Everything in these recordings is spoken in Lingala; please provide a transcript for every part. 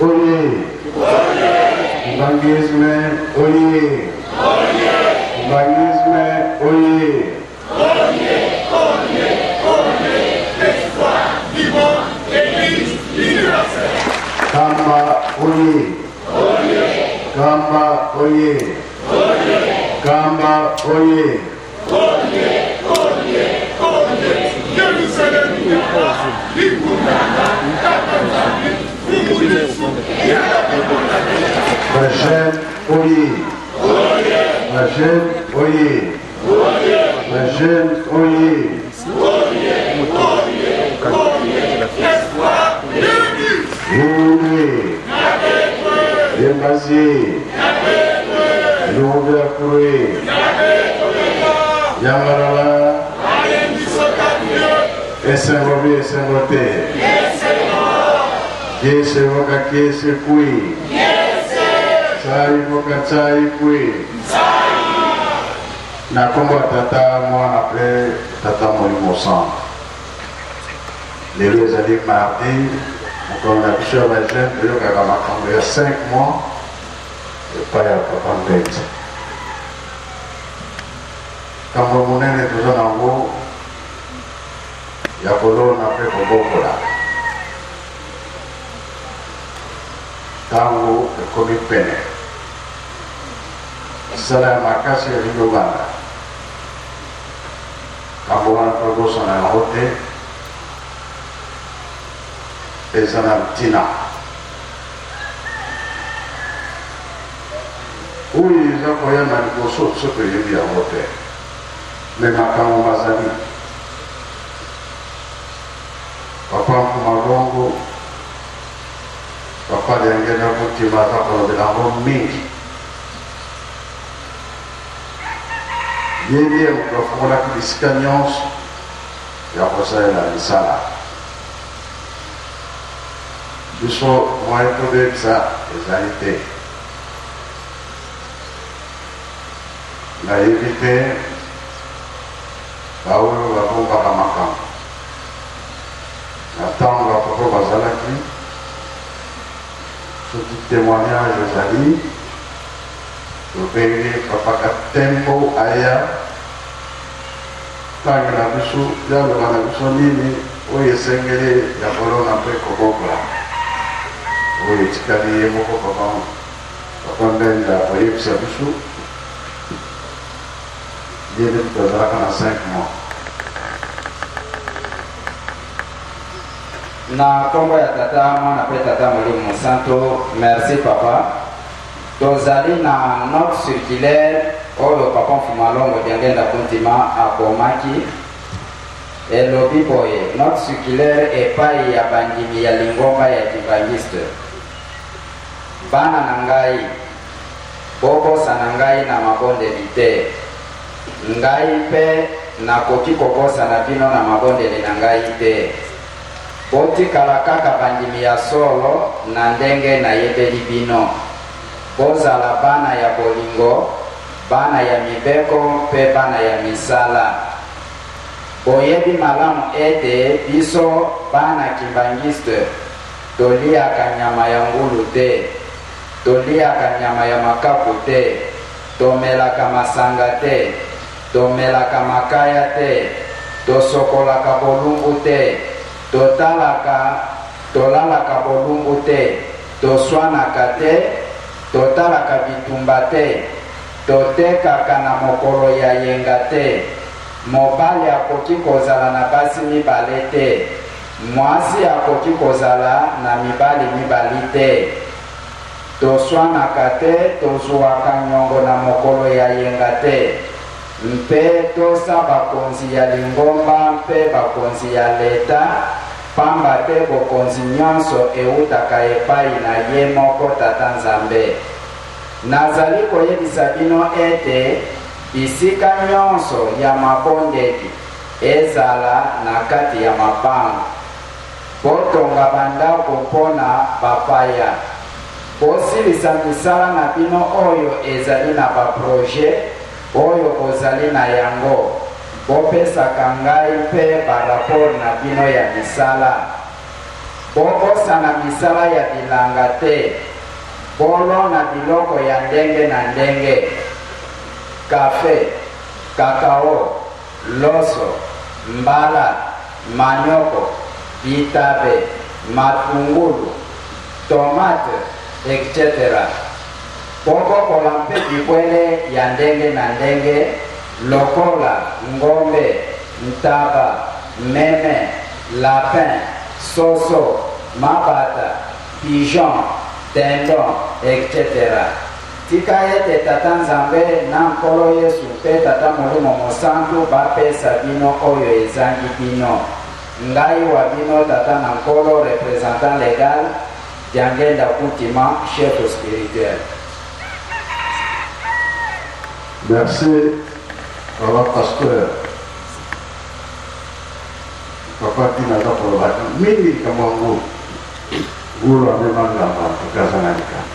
Oye! Kimbanguisme oye! Kimbanguisme oye! Kamba oye! Kamba oye! Kamba oye! Ba jeunes oye! Ba jeunes oye! Ba jeunes oye! Oye! Yembazi! Lubya kure! Yangalala! Esengo bi esengo te! Kiese voka kiese kui! Tsai voka tsai kui! Na nkombo ya Tata, Mwana mpe Tata Molimo Santu. Lelo ezali mardi, mokolo na biso ya ba jeunes, toyokaka makambo ya 5 mois epai ya Papa Mbenza. Likambo monene toza na yango ya kolona mpe kobokola. Ntango ekomi pene, misala ya makasi elingi kobanda. Likambo wana tobosana yango te, eza na ntina. Oyo eza koya na liboso biso toyebi yango te, me makambo mazali. Papa Nkumalongo, Papa Diangenda Kutima aza kolobela yango mingi. Ye nde moto afungolaki bisika nyonso ya kosalela misala. Biso moyen tobebisa ezali te. Nayebi te baoyo babombaka makambo. Na ntango ba papa bazalaki, soki temoignage ezali, tobengi papa Katembo aya tangela biso, ye aloba na biso nini oyo esengeli ya kolona mpe kobokola. Oyo etikali ye moko papa papa Mbenza akoyebisa biso. Ye nde moto azalaka na 5 mois. Na kombo ya Tata, Mwana pe Tata Molimo Mosantu, merci papa. Tozali na note circulaire oyo papa Mfumalongo Diangenda Kuntima akomaki, elobi boye, note circulaire epayi ya bandimi ya lingomba ya Kimbanguiste. Bana na ngai, bobosana ngai na mabondeli te. Ngai mpe nakoki kobosana bino na mabondeli na ngai te. Botikala kaka bandimi ya solo na ndenge nayebeli bino. Bozala bana ya bolingo, bana ya mibeko mpe bana ya misala. Boyebi malamu ete biso bana Kimbanguiste toliaka nyama ya ngulu te, toliaka nyama ya makaku te, Tomelaka masanga te, tomelaka makaya te, tosokolaka bolumbu te, totalaka, tolalaka bolumbu te, toswanaka te, totalaka bitumba te, totekaka na mokolo ya yenga te. Mobali akoki kozala na basi mibale te, mwasi akoki kozala na mibali mibali te. Toswanaka te, tozuaka nyongo na mokolo ya yenga te, mpe tosa bakonzi ya lingomba mpe bakonzi ya leta, pamba te bokonzi nyonso eutaka epai na ye moko Tata Nzambe. Nazali koyebisa bino ete bisika nyonso ya mabondeli ezala na kati ya mapango. Botonga bandako mpo na bapaya. Bosilisa misala na bino oyo ezali na ba projets oyo bozali na yango. Bopesaka ngai mpe ba rapports na bino ya misala. Bobosana misala ya bilanga te. Bolona biloko ya ndenge na ndenge, kafe, kakao, loso, mbala, manioko, bitabe, matungulu, tomate, etc. Bobokola mpe bibwele ya ndenge na ndenge lokola ngombe, ntaba, meme, lapin, soso, mabata, pigeon, dindon, etc. Tika ete Tata Nzambe na Nkolo Yesu mpe Tata Molimo Mosantu bapesa bino oyo ezangi bino. Ngai wa bino Tata na Nkolo, representant legal, Diangenda Kuntima, chef spirituel. Merci papa pasteur. Papa Tina aza koloba mingi likambo ya ngulu. Ngulu amema ngamba antuka aza na likambo.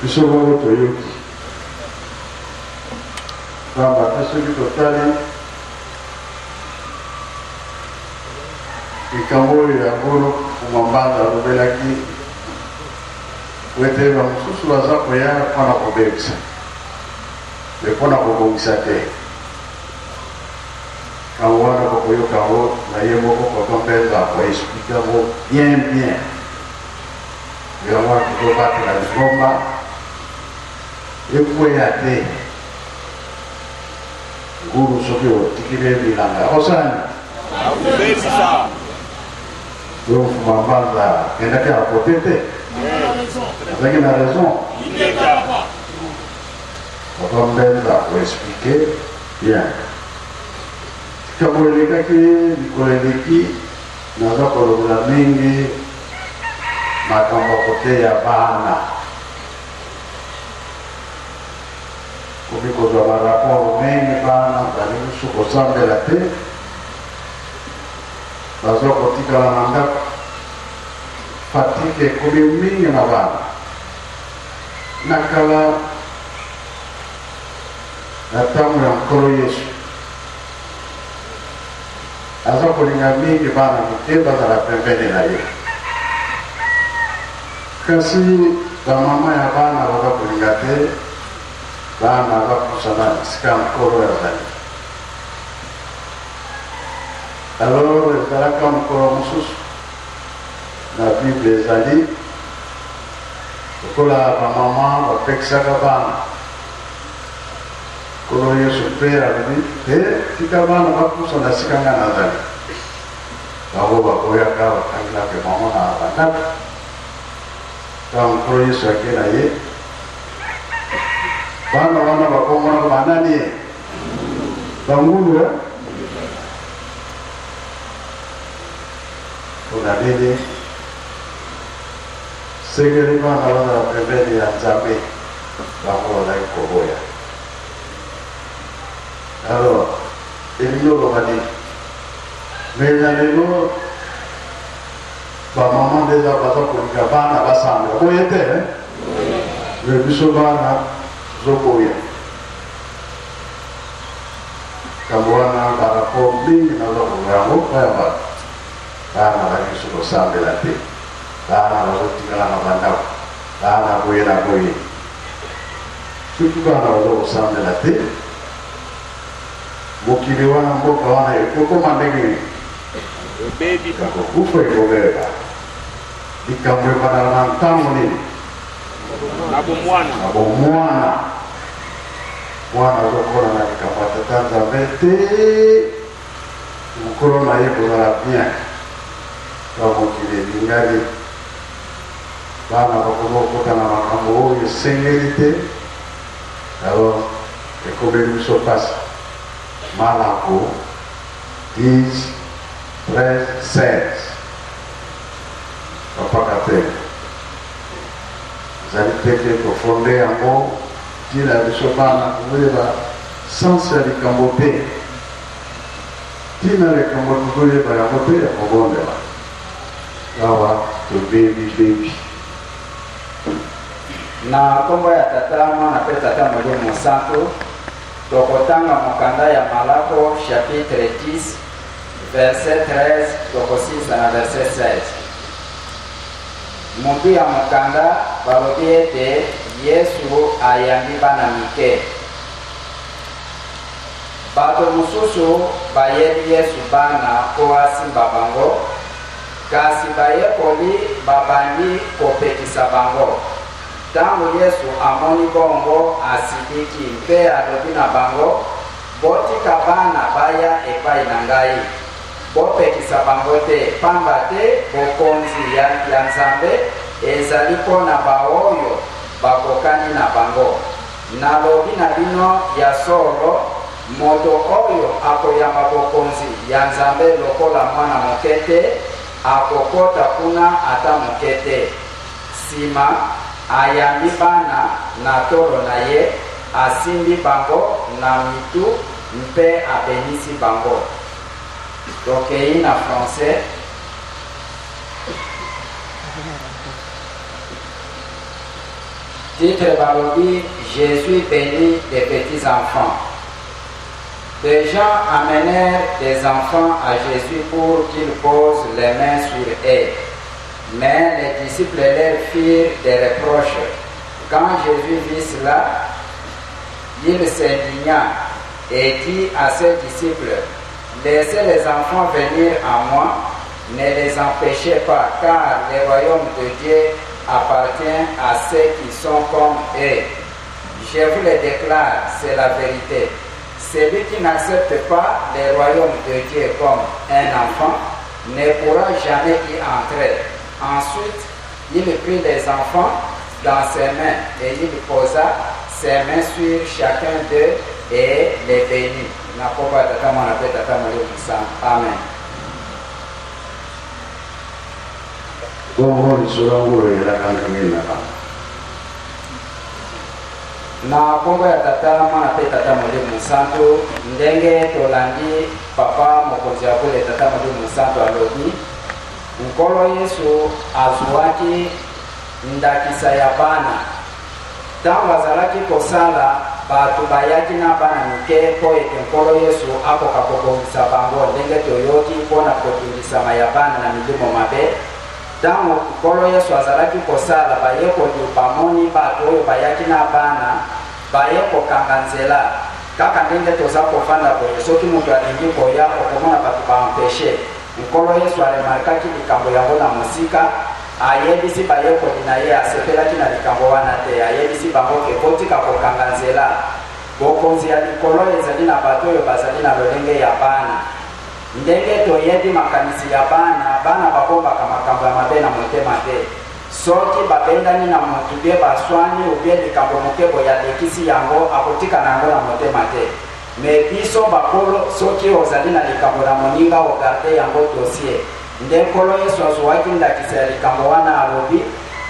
Biso moko toyoki. Pamba te soki totali likambo oyo ya ngulu Fuma Mbanza alobelaki po ete bamosusu baza koya mpo na kobebisa me mpo na kobongisa te. Ntango wana bokoyoka yango na ye moko papa Mbenza akoexplike yango bien bien. Yango wana tozobatela lingomba ekweya te. Ngulu soki otikili ye bilanga akosala nini? Akobebisa. Yo Mfuma Mbanza akendaki à côté te, azalaki na raison. Ingeta. Papa Mbenza akoexplike bien. Likambo elekaki mikolo eleki, naza kolobela mingi makambo ya koteya bana. Komi kozwa ba rapport mingi, bana balingi lisusu kosambela te, baza kotikala na ndako, fatigue ekomi mingi na bana. Na kala, na ntango ya Nkolo Yesu, aza kolinga mingi bana mike bazala pembeni na ye. Kasi bamama ya bana baza kolinga te bana bapusana esika Nkolo azali. Alors ezalaka mokolo mosusu na Bible ezali lokola bamama bapekisaka bana. Nkolo Yesu mpe alobi te, tika bana bapusana esika ngai nazali. Bango baboyaka, bakangelaka bango na bandako. Ntango Nkolo Yesu ake na ye, bana wana bakomonaka banani ye? Bangulu, eh? Mpona nini sengeli bana bazala pembeni ya Nzambe? Bango bazalaki koboya. Alors, elingi oloba nini? Mais na lelo ba mama nde eza baza kolinga bana basambela boye te eh? Mais biso bana tozoboya likambo wana. Ba rapport mingi naza kozwa yango mpo ya bato, bana balingi kosambela te, bana bazotikala na bandako, bana boye na boye. Soki bana baza kosambela te, mokili wana, mboka wana ekokoma ndenge nini? Ebebi. Yakokufa, ekobeba. Likambo ebandaka na ntango nini? Na bomwana. Na bomwana. Mwana azokola na likambo ya Tata Nzambe te, mokolo na ye kozala bien. To mokili elingani, bana bakomi kokota na makambo oyo esengeli te. Alors ekomeli biso mpasi. Malako 10 13 16, papa Katengo, ezali teke tofonde yango ntina ya biso bana tozoyeba sens ya likambo te, ntina ya likambo tozoyeba yango te, ya kobondela awa tobebi bebi. Na nkombo ya Tata, Mwana mpe Tata Molimo Mosantu, tokotanga mokanda ya Malako chapitre 10, verset 13 tokosilisa na verset 16. Motu ya mokanda balobi ete Yesu ayambi bana mike. Bato mosusu bayeli Yesu bana mpo asimba bango, kasi bayekoli babandi kopekisa bango. Ntango Yesu amoni bongo, asiliki mpe alobi na bango, Botika bana baya epai na ngai, bopekisa bango te, pamba te Bokonzi ya, ya Nzambe ezali mpo na baoyo bakokani na bango. Nalobi na bino ya solo, moto oyo akoyamba Bokonzi ya Nzambe lokola mwana moke te, akokota kuna ata moke te. Sima, ayambi bana na tolo na ye, asimbi bango na mitu mpe abenisi bango. Tokei na français. Titre balobi Jesus benit des petits enfants. Des gens amenèrent des enfants à Jésus pour qu'il pose les mains sur eux. Mais les disciples leur firent des reproches. Quand Jésus vit cela, il s'indigna et dit à ses disciples, Laissez les enfants venir à moi, ne les empêchez pas, car le royaume de Dieu appartient à ceux qui sont comme eux. Je vous le déclare, c'est la vérité. Celui qui n'accepte pas le royaume de Dieu comme un enfant ne pourra jamais y entrer. Ensuite, il prit les enfants dans ses mains et il posa ses mains sur chacun d'eux et les bénit. Na kombo ya Tata, Mwana mpe Tata Molimo Mosantu. Amen. Bongo lisolo yango eyelaka ndenge na bana. Na kombo ya Tata, Mwana mpe Tata Molimo Mosantu, ndenge tolandi Papa mokonzi ya bule Tata Molimo Mosantu alobi, Nkolo Yesu azuaki ndakisa ya bana. Ntango azalaki kosala, bato bayaki na bana mike mpo ete Nkolo Yesu akoka kobongisa bango, ndenge toyoki mpo na kotungisama ya bana na milimo mabe. Ntango Nkolo Yesu azalaki kosala, bayekoli bamoni bato oyo bayaki na bana baye kokanga nzela. Kaka ndenge toza kofanda boye, soki moto alingi koya, okomona bato ba empecher. Nkolo Yesu a remarkaki likambo yango na mosika, ayebisi bayekoli na ye, asepelaki na likambo wana te, ayebisi bango ke botika kokanga nzela. Bokonzi ya likolo ezali na bato oyo bazali na lolenge ya bana. Ndenge toyebi makanisi ya bana, bana babombaka makambo ya mabe na motema te. Soki babendani na mutu bie baswani ou bien likambo moke boye alekisi yango akotika na yango na motema te. Mais biso bakolo soki ozali na likambo na moninga o garder yango dossier. Nde Nkolo Yesu azuaki ndakisa ya likambo wana alobi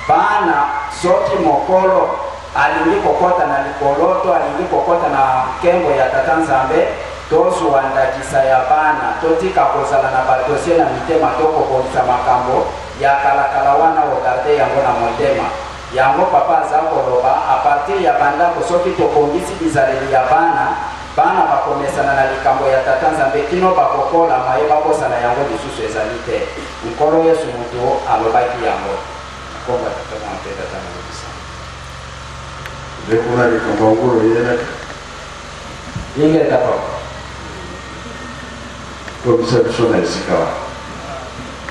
bana soki mokolo alingi kokota na likolo to alingi kokota na nkembo ya Tata Nzambe tozua ndakisa ya bana totika kozala na ba dossier na mitema to kobongisa makambo ya kala kala wana o garder yango na motema. Yango papa aza koloba a partir ya ba ndako soki tobongisi bizaleli ya bana, bana bakomesana na likambo ya Tata Nzambe kino bakokola moyen babosana yango lisusu ezali te. Nkolo Yesu mutu alobaki yango. Na kombo ya Tata Mwana pe Tata Molimo Santu. Nde kuna likambo yango loyelaki. Ingeta papa. Komisa biso na esika wana.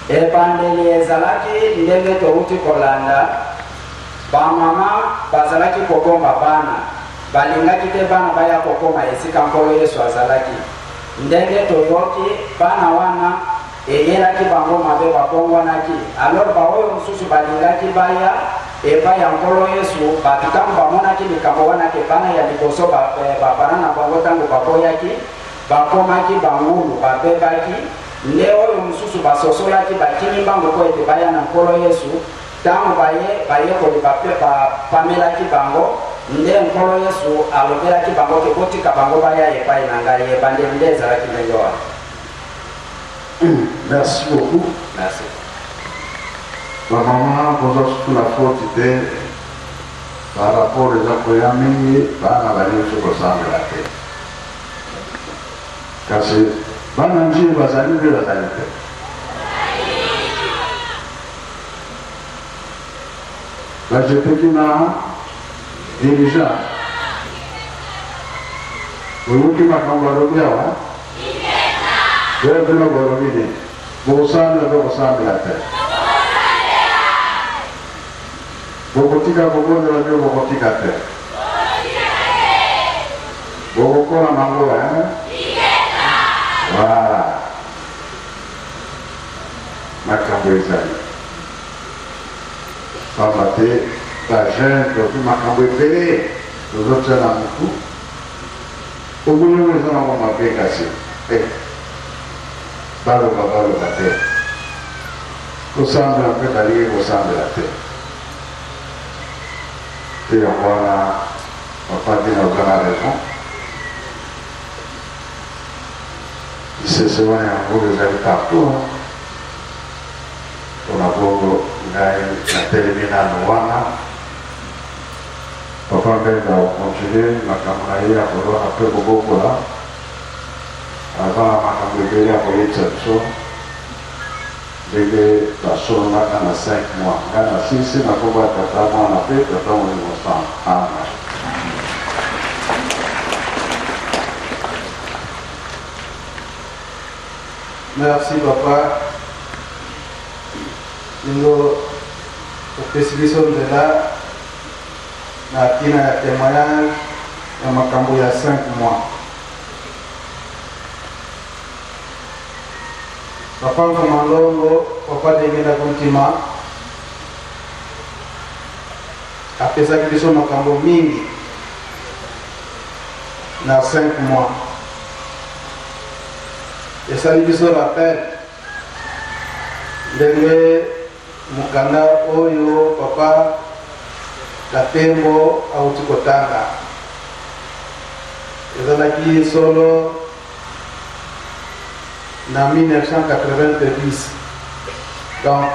Ebandeli ezalaki ndenge towuti kolanda, ba mama bazalaki kobomba bana, balingaki te bana baya kokoma esika Nkolo Yesu azalaki. Ndenge toyoki, bana wana eyelaki bango mabe, babongwanaki. Alors baoyo mosusu balingaki baya epai ya Nkolo Yesu, bato tango bamonaki likambo wana ke bana ya liboso ba, ba parents na bango tango baboyaki, Bakomaki bangulu, babebaki, nde oyo mosusu basosolaki, bakimi mbango mpo ete baya na Nkolo Yesu. Ntango baye, bayekoli bapamelaki bango, nde Nkolo Yesu alobelaki bango ke, Botika bango baya epai na ngai. Ebandeli nde ezalaki ndenge wana. Merci beaucoup. Merci. Ba maman boza susu na faute te par rapport eza koya mingi bana balingi kosambela te. Kasi. Bana Ndjili bazali mpe bazali te. Bajeteki na dirigeant. Boyoki makambo alobi awa? Bino bino bolobi nini? Bokosambela mpe kosambela te. Bokotika kobondela mpe bokotika te. Bokokola nango eh? Voilà. Makambo ezali. Pamba te ba jeune tozwi makambo ebele tozotia na mutu. Obolongo eza nango mabe kasi eh, baloba baloba te. Kosambela mpe balingi kosambela te. Te yango wana papa Dina oza na raison. Lisese wana yango ezali partout. Mpona bongo ngai natelemi nanu wana. Papa Mbemba akocontinue makambo na ye ya kolona mpe kobokola. Aza na makambo ebele ya koyebisa biso ndenge basololaka na 5 mois. Ngai nasilisi na kombo ya Tata, Mwana mpe Tata Molimo Santu. Amen. Merci papa. Ndenge opesi biso nzela na ntina ya témoignage ya makambo ya 5 mois. Papa Mfuma Longo, papa Dengenda Kuntima apesaki biso makambo mingi na 5 mois. Esali biso rappel ndenge mokanda oyo papa Katembo auti kotanga ezalaki solo na 1990. Donc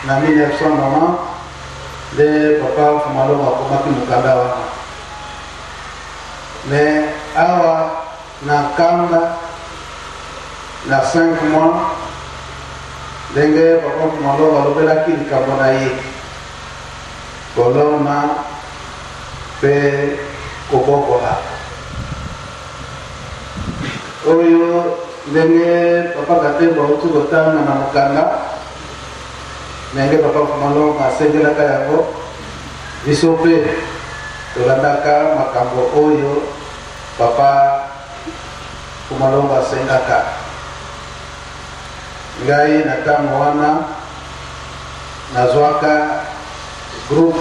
na 1990 nde papa Fumalongo akomaki mokanda wana. Mais awa na Nkamba na 5 mois ndenge papa Fumalongo alobelaki likambo na ye kolona mpe kobokola oyo ndenge papa Katembo auti kotanga na mokanda ndenge papa Fumalongo asengelaka yango biso mpe tolandaka makambo oyo papa Fumalongo asengaka ngai na ntango wana nazwaka groupe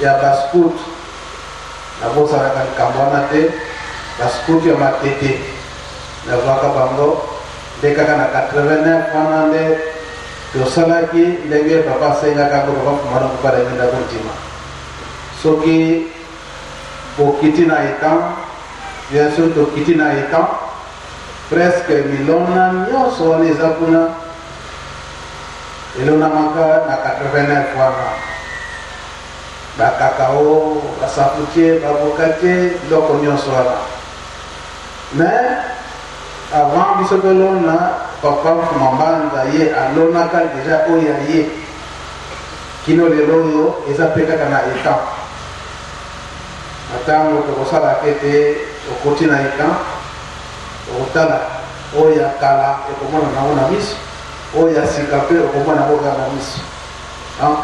ya bascout nabosanaka likambo wana te bascout ya Matete nazwaka bango nde kaka na 89 wana nde tosalaki ndenge papa asengaka yango papa Fumalongo mpo ndenge ndako ntima soki bokiti na étang bien sûr tokiti na étang presque milona nyonso wana eza kuna elonamaka na 89 wana bacacao basafoutier baavocatier biloko nyonso wana mais avant biso tolona papa Mfuma Mbanza ye alonaka déjà oyo ya ye kino lelo oyo eza mpe kaka na étang na ntango tokosalaka ete okoti na étang okotala oyo ya kala ekomona nango na miso oyo ya sika mpe okomona yango kaka na miso donc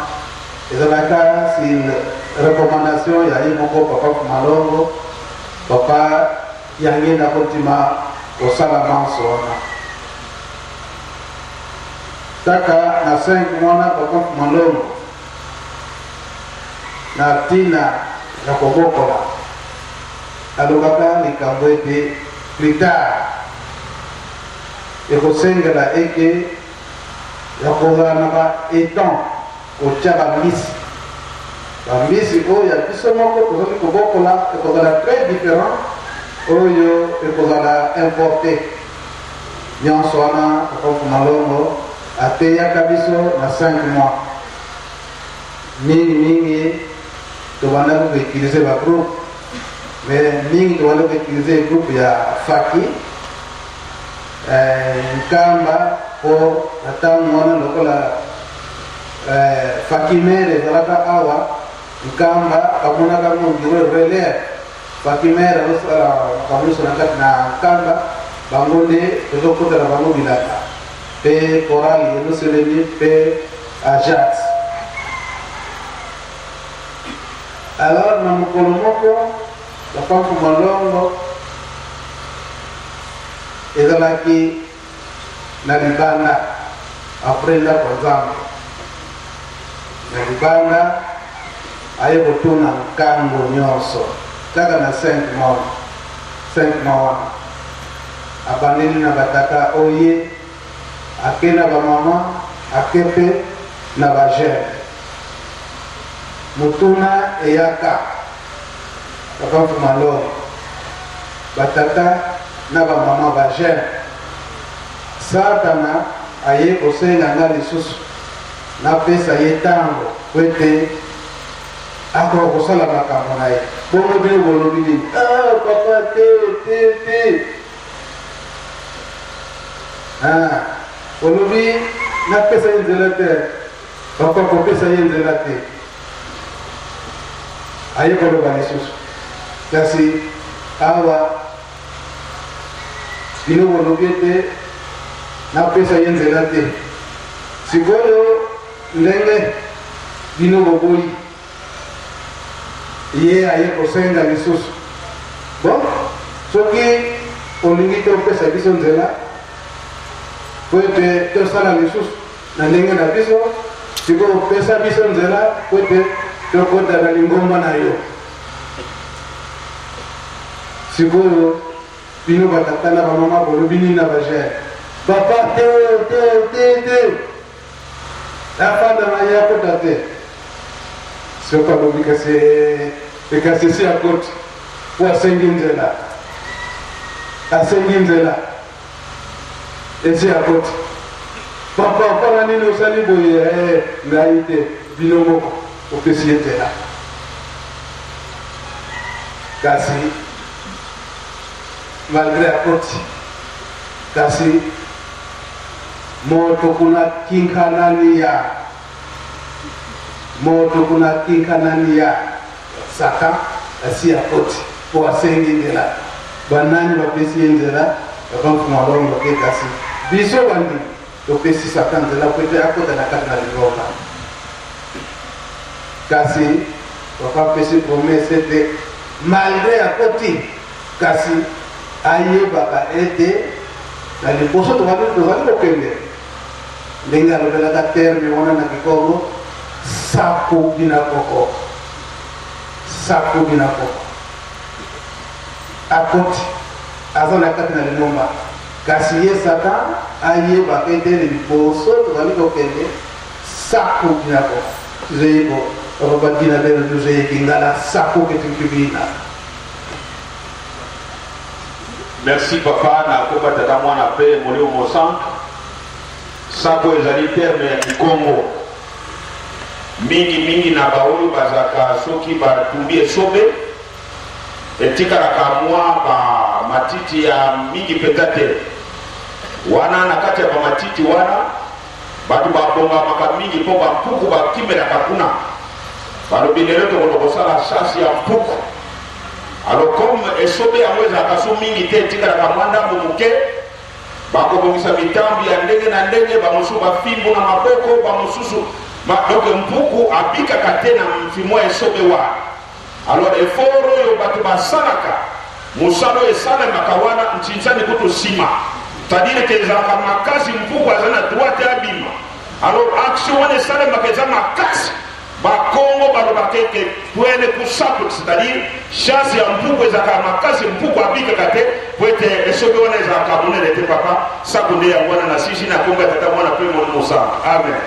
ezalaka sur recommandation ya ye moko papa Fumalongo papa yange na kontima kosala manso wana kaka na 5 mwana papa Fumalongo na ntina ya kobokola alobaka likambo ete plus tard ekosengela eke ya kozala na ba étang kotia bambisi bambisi oyo ya biso moko tozali kobokola ekozala très différent oyo ekozala importé nyonso wana papa Fumalongo ateyaka biso na 5 mois mingimingi tobandaki koutiliser bagroupe mais mingi tobandaki koutiliser groupe ya faki. eh, Nkamba mpo na ntango wana lokola eh, Fakimere ezalaka awa Nkamba bamonaka ngo ndire relais Fakimere azosala makambo nyonso na kati na Nkamba, bango nde tozokota na bango bilaka mpe chorale Yelusalemi mpe Ajax. Alors na mokolo moko Papa Mfuma Longo ezalaki na libanda après ndako ya Nzambe na libanda aye kotuna nkango nyonso kaka na 5 mois 5 mois wana abandeli na batata oye ake na bamama ake mpe na bajeune motuna eyaka Papa Mfuma Longo, ba tata na ba mama ba jeune, satana aye kosenga nga lisusu napesa ye tango po ete akoka kosala makambo na ye. Bongo bino bolobi nini? Ah papa te te te. Ah, olobi napesa ye nzela te. Papa kopesa ye nzela te. Aye koloba lisusu, kasi awa bino bolobi ete napesa ye nzela te. Sikoyo ndenge bino boboyi, ye aye kosenga lisusu. Bon, soki olingi te opesa biso nzela po ete tosala lisusu na ndenge na biso, sikoyo pesa biso nzela mpo ete tokota na lingomba na yo. Sikoyo bino batata na bamama bolobi nini na bajeune? Papa te te te te, afanda na ye akota te. Soki alobi kasi ekasi esi akoti po asengi nzela, asengi nzela Esi akoti. Papa, mpo na nini osali boye? Eh, ngai te, bino moko opesi ye nzela. Kasi malgre akoti, kasi moto kuna kinkanani ya moto kuna kinkanani ya Satan asi akoti po asengi nzela. Banani bapesi ye nzela? Papa Mfumu Alongo te, kasi biso bandimi topesi Satan nzela po ete akota na kati na lingomba. Kasi papa apesi promesse ete malgre akoti, kasi ayebaka ete na liboso tozali kokende ndenge alobelaka terme wana na kikongo saku bina koko saku bina koko akoti aza na kati na lingomba kasi ye satan ayebaka ete liboso tozali kokende saku bina koko tuzeyiko bakobadina beno tuzeyiki ngala saku ketukibina. Merci papa na komba tata mwana pe molimo mosantu. Sako ezali terme ya kikongo mingi mingi na baoyo bazalaka soki batumbi esobe etikalaka mwa ba matiti ya mingi mpenza te. Wana na kati ya ba matiti wana bato babongamaka mingi mpo ba mpuku bakimelaka kuna. Balobi lelo tokondo kosala chasse ya mpuku. Alors comme esobe yango ezalaka so mingi te, etikalaka mwa ndambo moke, bakobongisa mitambo ya ndenge na ndenge, bamosusu bafimbu na maboko, bamosusu ba, donc mpuku abikaka te na mfimwa esobe wana. Alors effort oyo bato basalaka, mosala oyo esalemaka wana ntinsani kutu nsima, c'est-à-dire que ezalaka makasi, mpuku azali na droit te abima. Alors action wana esalemaka eza makasi. Ba kongo balobaka ete pwele kusaku, c'est-à-dire chasse ya mpuku ezalaka makasi, mpuku abikaka te po ete esobe wana ezalaka monene te. Papa saku nde yango wana na sisi na kombo ya tata mwana pe molimo mosantu. Amen.